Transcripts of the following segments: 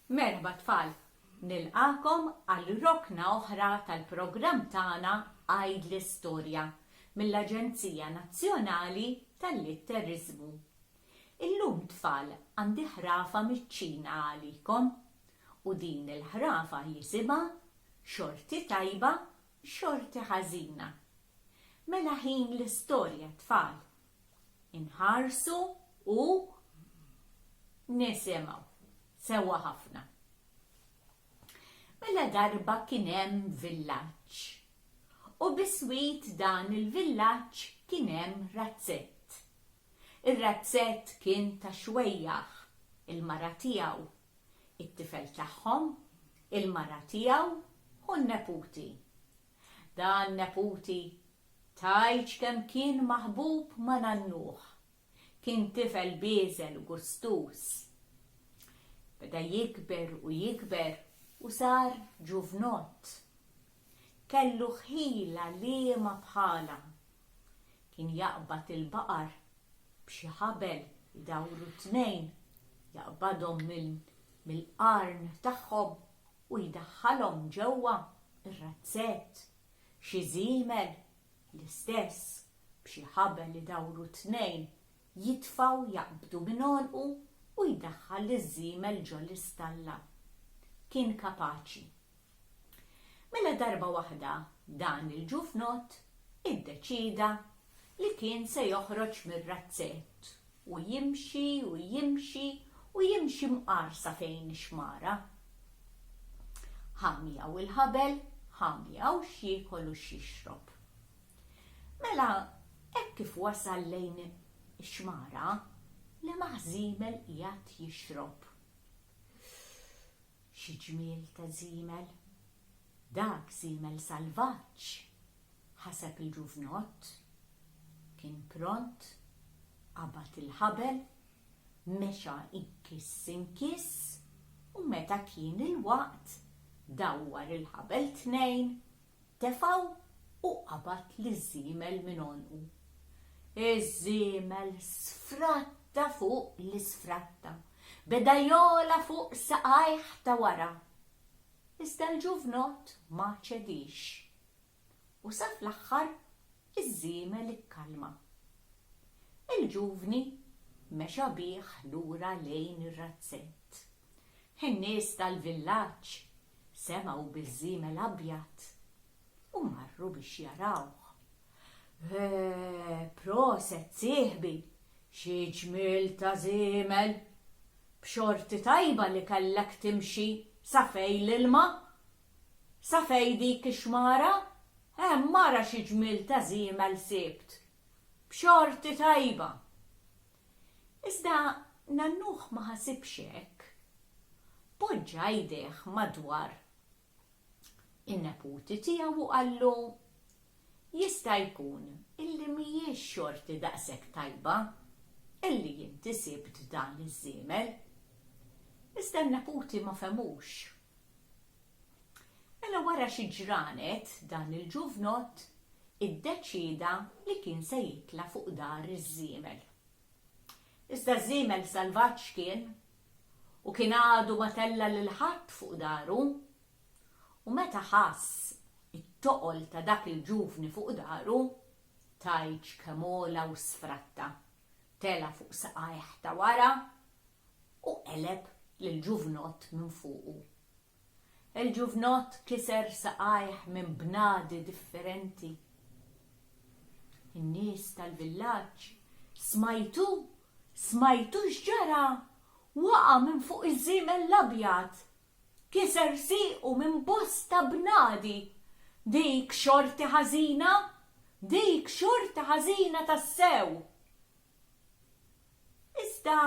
Merħba tfal, nilqagħkom għal rokna oħra tal-programm tagħna Għidli Storja mill-Aġenzija Nazzjonali tal-Litteriżmu. Illum tfal għandi ħrafa miċ-Ċina għalikom u din il-ħrafa jisimha Xorti Tajba, Xorti Ħażina. Mela ħin l-istorja tfal. Inħarsu u nisimgħu. Sewwa ħafna. Mela darba kien hemm villaġġ. U biswit dan il-villaġġ kien hemm razzett. Ir-razzett kien ta' xwejjaħ, il-mara tiegħu, it-tifel tagħhom, il-mara tiegħu u n-neputi. Dan neputi tgħidx kemm kien maħbub ma' nannuh. Kien tifel bieżel u gustuż. Beda jikber u jikber u sar ġuvnott. Kellu ħila liema bħalha. Kien jaqbad il-baqar b'xi ħabel idawru t-tnejn, jaqbadhom mill-qarn tagħhom u jdaħħalhom ġewwa r-razzett, xi żiemel, l-istess, b'xi ħabel idawru t-tnejn, jitfgħu jaqbdu minn għonqu u jdaħħal liż-żiemel ġo l-istalla. Kien kapaċi. Mela darba waħda dan il-ġuvnott iddeċieda li kien se joħroġ mir-razzett u jimxi u jimxi u jimxi mqar sa fejn ix-xmara. Ħa miegħu il-ħabel, ħa miegħu x'jiekol u x'jixrob. Mela hekk kif wasal lejn ix-xmara, lemaħ żiemel qiegħed jixrob. Xi ġmiel ta' żiemel! Dak żiemel salvaġġ! ħaseb il-ġuvnott. Kien pront, qabad il-ħabel, mexa inkiss inkiss u meta kien il-waqt dawwar il-ħabel tnejn, tefgħu u qabad liż-żiemel minn għonqu. Iż-żiemel sfratta fuq li sfratta, beda jogħla fuq saqajh ta' wara. Iżda l-ġuvnott ma ċediex. U sa fl-aħħar iż-żiemel ikkalma. Il-ġuvni mexa bih lura lejn ir-razzett. In-nies tal-villaġġ semgħu biż-żiemel abjad u marru biex jarawh. Eh, proset sieħbi, xi ġmiel ta' żiemel! B'xorti tajba li kellek timxi sa fejn l-ilma! Sa fejn dik ix-xmara? Hemm ara xi ġmiel ta' żiemel sibt! B'xorti tajba! Iżda nannuh ma ħasibx hekk. Poġġa jdejh madwar in-neputi tiegħu u qallu, Jista' jkun illi mhijiex xorti daqshekk tajba illi inti sibt dan iż-żiemel. Iżda n-neputi ma fehmux. Mela wara xi ġranet dan il-ġuvnott iddeċieda li kien se jitla' fuq dar iż-żiemel. Iżda ż-żiemel salvaġġ kien u kien għadu ma tella' lil ħadd fuq daru. U meta ħass it-toqol ta' dak il-ġuvni fuq daru, tgħidx kemm għola u sfratta. Tela' fuq saqajh ta' wara u qeleb lill-ġuvnott minn fuqu. Il-ġuvnott kiser saqajh minn bnadi differenti. In-nies tal-villaġġ, Smajtu? Smajtu x'ġara? Waqa' minn fuq iż-żiemel l-abjad! Kiser siequ minn bosta bnadi! Dik xorti ħażina! Dik xorti ħażina tassew! Iżda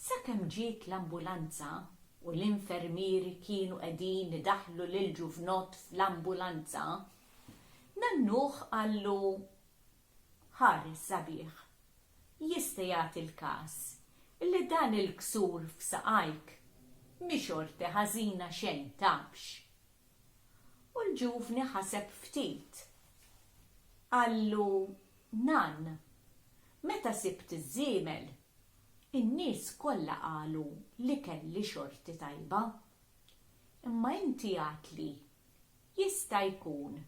sakemm ġiet l-ambulanza u l-infermieri kienu qegħdin idaħħlu lill-ġuvnott fl-ambulanza, nannuh qallu, Ħares sabiħ, jista' jagħti l-każ li dan il-ksur f'saqajk mhi xorti ħażina xejn tafx. U l-ġuvni ħaseb ftit. Qallu, Nann, meta sibt iż-żiemel, in-nies kollha qalu li kelli xorti tajba. Imma inti għedtli, jista' jkun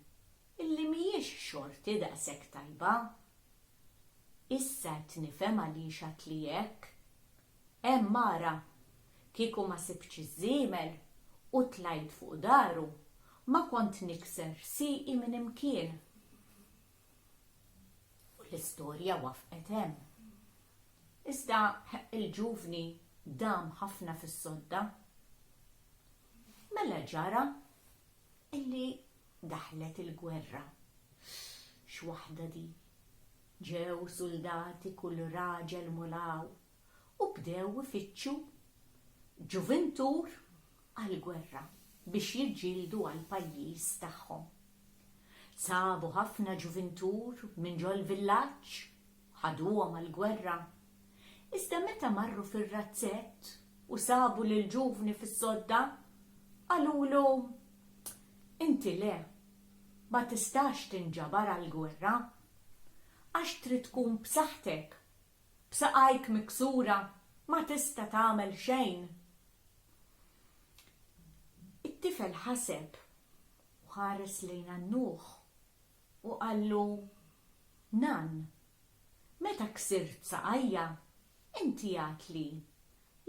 illi mhijiex xorti daqshekk tajba. Issa qed nifhem għaliex għedtli hekk. Hemm ara, kieku ma sibtx iż-żiemel u tlajt fuq daru, ma kont nikser sieqi minn imkien. U l-istorja wafqet hemm. Iżda il-ġuvni dam ħafna fis-sodda. Mela ġara illi daħlet il-gwerra. X'waħda din! Ġew suldati kull raġel mulaw u bdew ifittxu ġuvintur għall-gwerra biex jiġġieldu għall-pajjiż tagħhom. Sabu ħafna ġuvintur minn ġol-villaġġ, ħaduhom għall-gwerra. Iżda meta marru fir-razzett u sabu lill-ġuvni fis-sodda, qalulu, Inti le, ma tistax tinġabar għall-gwerra, għax trid tkun b'saħħtek, b'saqajk miksura ma tista' tagħmel xejn. It-tifel ħaseb u ħares lejn nannuh u qallu, Nann, meta ksirt saqajja, inti għedtli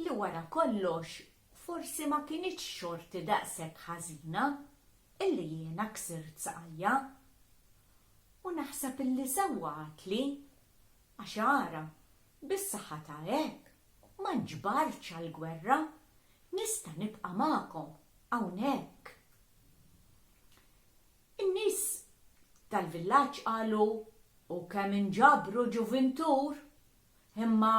li wara kollox forsi ma kinitx xorti daqshekk ħażina illi jiena ksirt saqajja. U naħseb illi sewwa għedtli, għax ara, bis-saħħa ta' hekk ma nġbartx għall-gwerra, nista' nibqa' magħkom hawnhekk. In-nies tal-villaġġ qalu, U kemm inġabru ġuvintur! Imma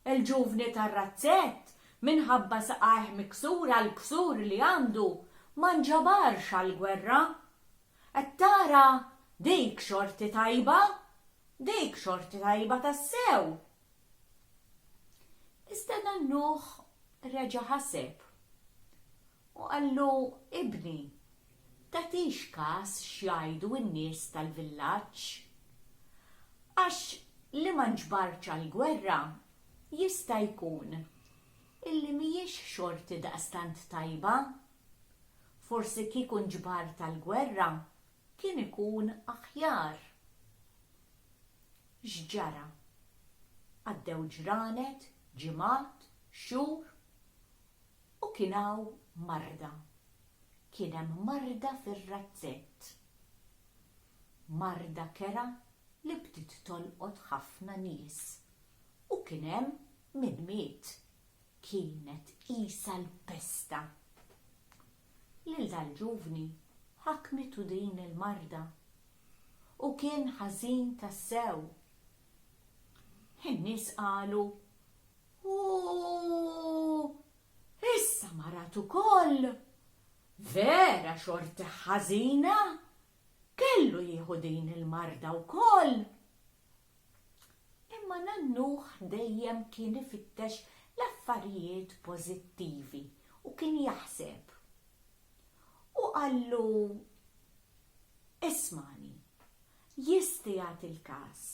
l-ġuvni tar-razzett, minħabba saqajh miksura l-ksur li għandu, ma nġabarx għall-gwerra. Qed tara dik xorti tajba? Dik xorti tajba tassew! Iżda nannuh reġa' ħaseb u qallu, Ibni, tagħtix kas x'jgħidu n-nies tal-villaġġ. Għax li ma nġbartx għall-gwerra jista' jkun illi mhijiex xorti daqstant tajba. Forsi kieku nġbart għall-gwerra kien ikun aħjar. X'ġara? Għaddew ġranet, ġimgħat, xhur, u kien hawn marda. Kien hemm marda fir-razzett. Marda kerha li bdiet tolqot ħafna nies u kien hemm min miet. Kienet qisha l-pesta. Lil dal-ġuvni ħakmitu din il-marda u kien ħażin tassew. In-nies qalu, U issa marat ukoll! Vera xorti ħażina! Kellu jieħu din il-marda wkoll! Imma nannuh dejjem kien ifittex l-affarijiet pożittivi u kien jaħseb. U qallu, Ismagħni, jista' jagħti l-każ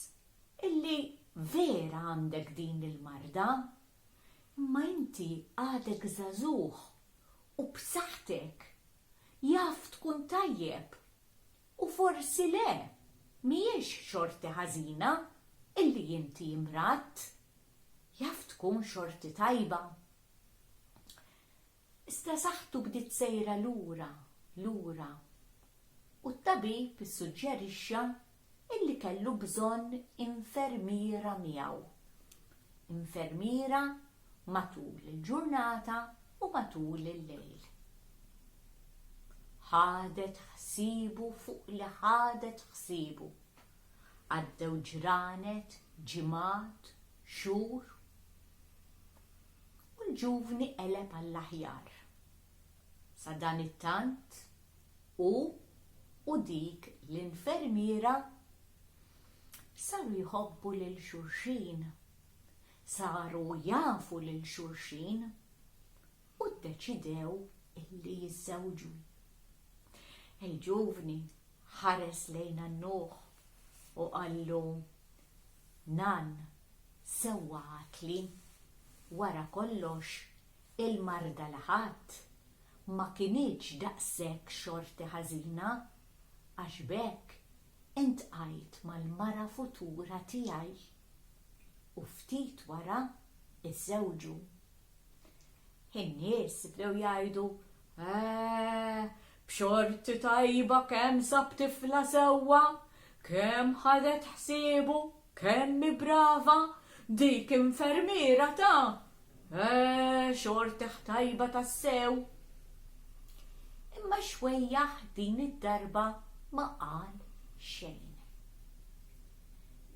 illi vera għandek din il-marda, imma inti għadek żagħżugħ u b'saħħtek, jaf tkun tajjeb u forsi le, mhijiex xorti ħażina illi inti imradt, jaf tkun xorti tajba. Iżda saħħtu bdiet sejra lura, lura, u t-tabib issuġġerixxa illi kellu bżonn infermiera miegħu. Infermiera matul il-ġurnata u matul il-lejl. Ħadet ħsiebu fuq li ħadet ħsiebu. Għaddew ġranet, ġimgħat, xhur. U l-ġuvni qeleb għall-aħjar. Sadanittant, hu u dik l-infermiera saru jħobbu lil xulxin, saru jafu lil xulxin u ddeċidew illi jiżżewġu. Il-ġuvni ħares lejn nannuh u qallu, Nann, Sewwa għadtli. Wara kollox, il-marda li ħadt, Ma kinitx daqshekk xorti ħażina għax b'hekk intqajt mal-mara futura tiegħi. U ftit wara iżżewġu. In-nies bdew jgħidu, Eh, b'xorti tajba kemm sab tifla sewwa, kemm ħadet ħsiebu, kemm hi brava, dik infermiera ta'! Eh, xortih tajba tassew! Imma xwejjaħ din id-darba ma qal xejn.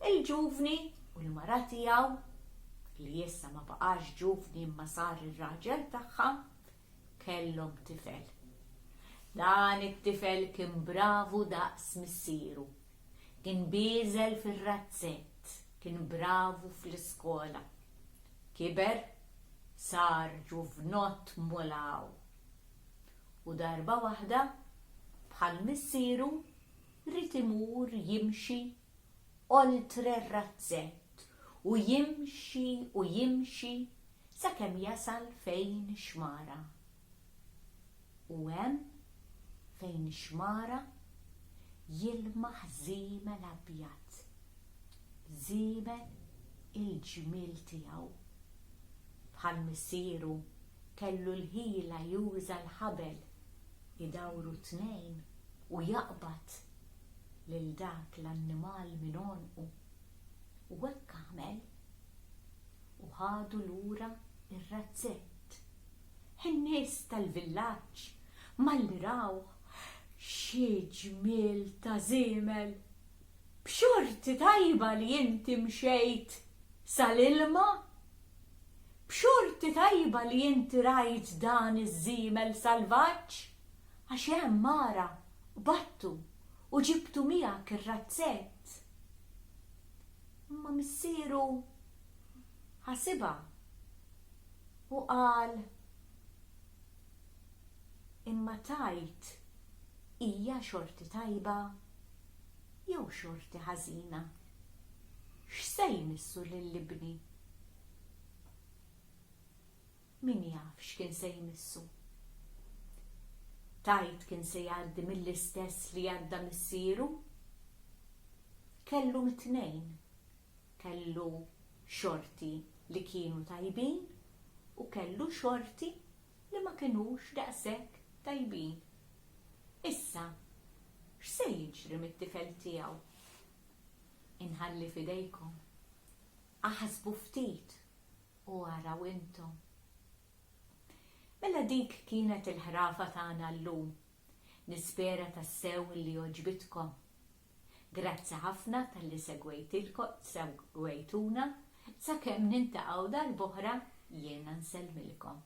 Il-ġuvni u l-mara tiegħu, li issa ma baqax ġuvni imma sar ir-raġel tagħha, kellhom tifel. Dan it-tifel kien bravu daqs missieru. Kien bieżel fir-razzett, kien bravu fl-iskola. Kiber, sar ġuvnott mulaw. U darba waħda, bħal missieru, ried imur jimxi oltre r-razzett u jimxi u jimxi sakemm jasal fejn ix-xmara. U hemm, fejn ix-xmara, jilmaħ żiemel abjad, żiemel il-ġmiel tiegħu. Bħal missieru kellu l-ħila juża l-ħabel, idawru tnejn u jaqbad lil dak l-annimal minn għonqu. U hekk għamel. U ħadu lura r-razzett. In-nies tal-villaġġ malli rawh, xi ġmiel ta' żiemel! B'xorti tajba li inti mxejt sal-ilma! B'xorti tajba li inti rajt dan iż-żiemel salvaġġ! Għax hemm ara, qbadtu u ġibtu miegħek ir-razzett. Imma missieru ħasibha u qal, Imma tgħid hija xorti tajba jew xorti ħażina? X'se jmissu lil ibni? Min jaf x'kien se jmissu. Tgħid kien se jgħaddi mill-istess li għadda missieru? Kellu mit-tnejn. Kellu xorti li kienu tajbin u kellu xorti li ma kinux daqshekk tajbin. Issa, x'se jiġri mit-tifel tiegħu? Inħalli f'idejkom. Aħsbu ftit U araw intom. Mela dik kienet il-ħrafa tagħna llum. Nispera tassew li għoġbitkom. Grazzi ħafna talli segwejtuna, sakemm nintaqgħu darb'oħra jiena nsellmilkom.